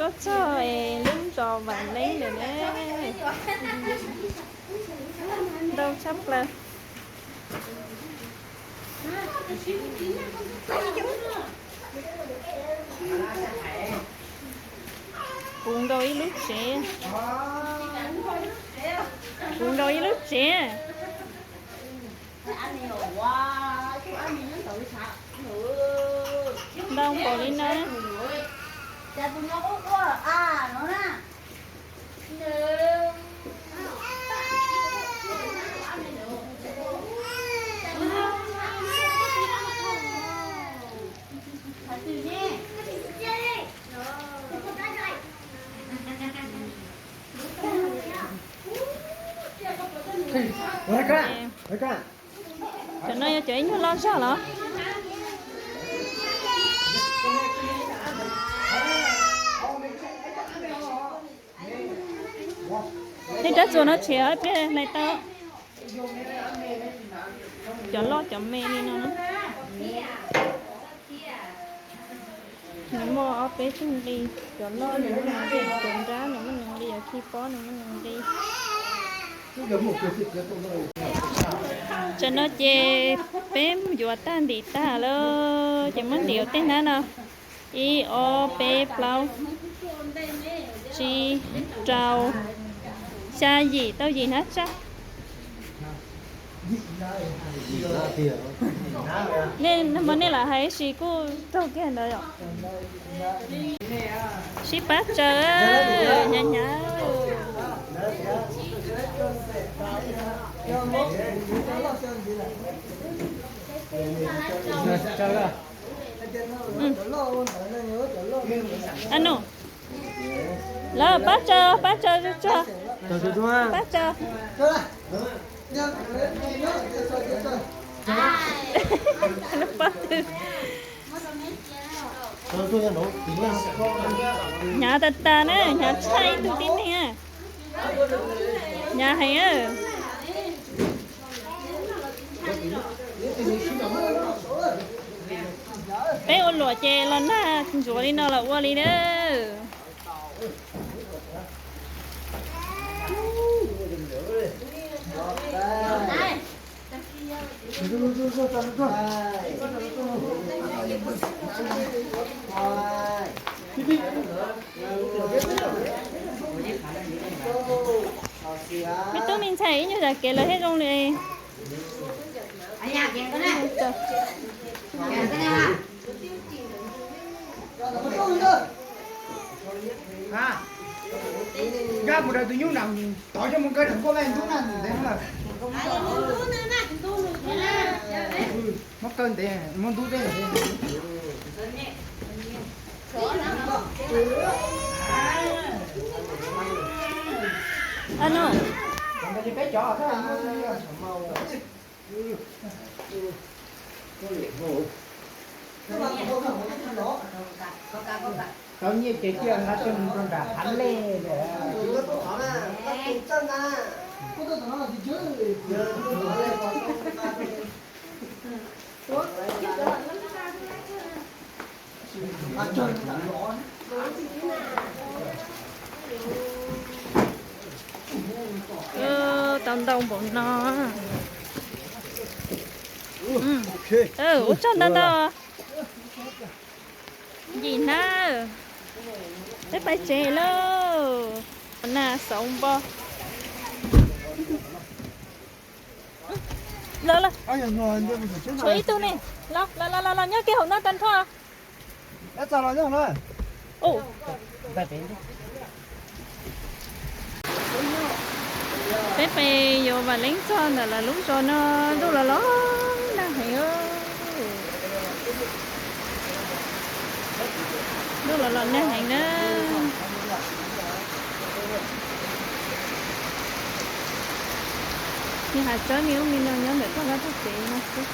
Txog es lub zos Vam Leeb lawm ne. Ntau tshaj plaws. Puv nkaus ib lub tsev. Puv nkaus ib lub tsev. Ntau npaum li no. Cov no yog cov ib nyuag loj zog los? Tej rab txuas no tshiav ib pliag hlais tau. Cov loj cov me li no. Nws muaj ob peb tug nqi, cov loj nws muaj nws nqi, cov nrab nws muaj nws nqi, cov khi pob nws muaj nws nqi. Tam no ces peb yuav tag ntim tag lawm ces muab ntim tej hnab no. Ib, ob, peb, plaub, tsib, rau, xya, yim, tau yim hnab tsaj. Nej, nej lam hais ib si kuj raug kiag ntawd yom. Sib pab tsaws, hnyav hnyav. Ano, lawv pab tsaws, pab tsaws tsuag tsuag, pab tsaws. Lub pob twg. Hnyav tas tas na, hnyav tshaj ib tug tib neeg. Hnyav heev. Peb ua luam ces los nag ntsuav li no los ua li na. Me tub me ntxhais ib nyuag zam kev lawv thiaj zoo li. Nkag mus raws tus nyuj nram tod coj mus kaw nram nkuaj vaj ntub na ntev lawm. Muab kaw ntev, muab ntub tej. Ano, tau nyiaj ces cia nqa tej mus rau nram hav lej lawm. Tau ntau npaum no. Ua tsaug ntau ntau. Yim hnab, peb pais tsev lauj. Nag xauv npo. Lawv, tshuav ib tug ne, los los los los nyob kiag hauv no tag nrho. Peb pais yuav Vam Leeb txog ntawm lawv lub zos no, ntuj los los nag heev. Ntuj los los nag heev na. Nws hav tsawb me ub me no nyob ntawm tog vaj tog tsev no xwb.